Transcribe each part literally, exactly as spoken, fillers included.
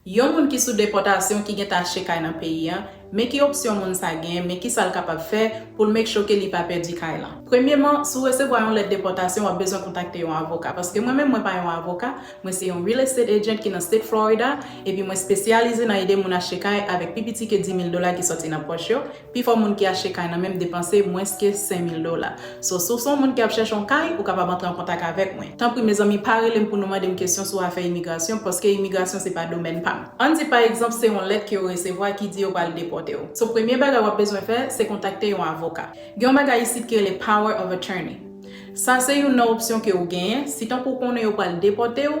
Yon moun ki sou depòtasyon ki gentan achte kay nan peyi a, men ki opsyon moun sa genyen, men kisa l kapab fè pou l make sure ke li pa pèdi kay lan. Premyeman, si w resevwa yon lèt depòtasyon, w ap bezwen kontakte yon avoka. Paske mwen menm, mwen pa yon avoka, mwen se yon real estate agent ki nan state Florida, epi mwen espesyalize nan ede moun achte kay avèk pi piti ke dis mil dola ki sòti nan pòch yo. Pifò moun ki achte kay nan men m depanse mwens ke senk mil dola. So, si w se yon moun ki ap chèche yon kay, ou kapab antre an kontak avèk mwen. Tanpri, mezanmi, pa rele m pou nou mande m kesyon sou afè imigrasyon, paske imigrasyon se pa domèn pa m. Ann di, pa egzanp, se yon lèt ke w resevwa ki di yo pral depòte w. So, premye bagay w ap bezwen fè, se kontakte yon avoka. Gen yon bagay isit ki rele power of attorney. Sa se youn nan opsyon ke w genyen, si tankou w konnen yo pral depòte w,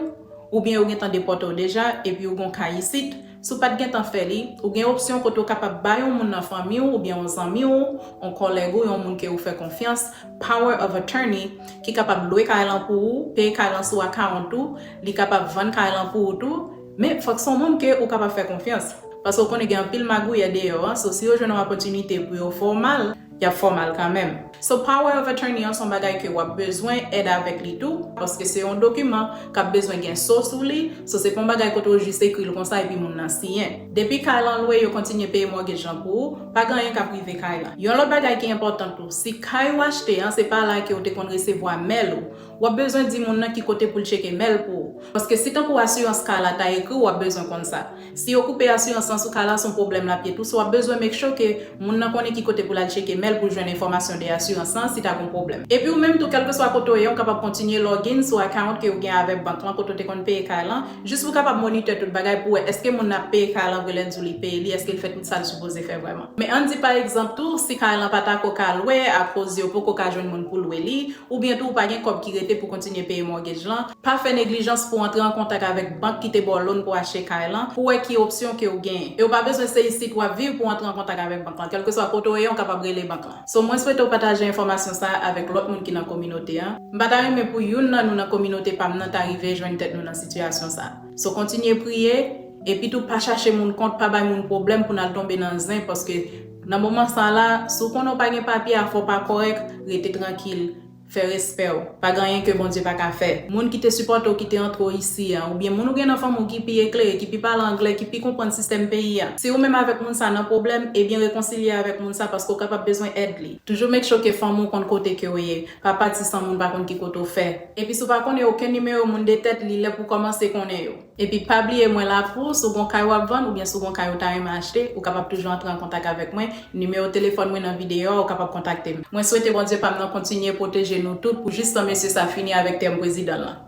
oubyen yo gentan depòte w deja, epi w gen yon kay isit, si w pa t gentan fè li, ou gen opsyon kote w kapab bay yon moun nan fanmi w oubyen yon zanmi w, yon kòlèg ou, yon moun ke ou fè konfyans, power of attorney, ki kapab lwe kay lan pou ou, peye kay lan sou account ou, li kapab vann kay lan pou ou tou, men fòk se yon moun ke ou kapab fè konfyans. Paske w konnen gen anpil magouyè deyò a, so si yo jwenn yon opòtinite pou yo fè w mal, y ap fè w mal kanmenm. So, power of attorney an se yon bagay ke w ap bezwen èd avèk li tou, paske se yon dokiman k ap bezwen gen so sou li, so se pa yon bagay kote w jis ekri l konsa epi moun nan siyen. Depi kay lan lwe, yo kontinye peye mortgage lan pou ou, pa gen anyen k ap rive kay lan. Yon lòt bagay ki enpòtan tou, si kay ou achte an se pa la ke w te konn resevwa mèl ou, w ap bezwen di moun nan ki kote pou l tcheke mèl pou ou. Paske si tankou asirans kay la ta ekri w, w ap bezwen konn sa. Si yo koupe asirans lan sou kay la, se yon pwoblèm l ap ye tou, so w ap bezwen make sure ke moun nan konnen ki kote pou l al tcheke mèl pou l jwenn enfòmasyon de asirans lan si ta gen yon pwoblèm. Epi ou menm tou, kèlkeswa kote w ye, ou kapab kontinye login sou account ke ou gen avèk bank lan kote w te konn peye kay lan, jis pou w kapab monitè tout bagay pou w wè èske moun nan ap peye kay lan vre lè l di w li peye li, èske l fè tout sa l sipoze fè vrèman. Men ann di pa egzanp tou, si kay lan pa ta ko ka lwe akoz yo poko ka jwenn moun pou lwe li, oubyen tou ou pa gen kòb ki rete pou kontinye peye mortgage lan, pa fè neglijans pou w antre an kontak avèk bank ki te ba w loan pou w achte kay lan, pou w wè ki opsyon ke w genyen. E w pa bezwen se isit w ap viv pou w antre an kontak avèk bank lan. Kèlkeswa kote w ye, w kapab rele bank lan. So, mwen swete w pataje enfòmasyon sa a avèk lòt moun ki nan kominote an. M pa ta renmen pou youn nan nou nan kominote pa m nan ta rive jwenn tèt nou nan sitiyasyon sa a. So, kontinye priye, epi tou pa chache moun kont, pa bay moun pwoblèm pou n al tonbe nan zen, paske nan moman sa a la, si w konnen w pa gen papye a, fò w pa kòrèk, rete trankil. Fè respè w. Pa gen anyen ke Bondye pa ka fè. Moun ki te sipòte w, ki te antre w isi a, oubyen moun ou gen nan fanmi w ki pi eklere, ki pi pale anglè, ki pi konprann sistèm peyi a. Si ou menm avèk moun sa nan pwoblèm, ebyen rekonsilye avèk moun sa paske w kapab bezwen èd li. Toujou make sure ke fanmi w konn kote ke w ye. Pa pati san moun pa konn ki kote w fè. Epi si w pa konnen okenn nimewo moun de tèt, li lè pou w kòmanse konnen yo. Epi pa bliye mwen la pou ou, si w gon kay w ap vann oubyen si w gon kay ou ta renmen achte, ou kapab toujou antre an kontak avèk mwen. Nimewo telefòn mwen nan videyo a, ou kapab kontakte m. Mwen swete Bondye pa m nan kontinye pwoteje nou tout pou jis tan mesye sa fini avèk tèm prezidan l lan.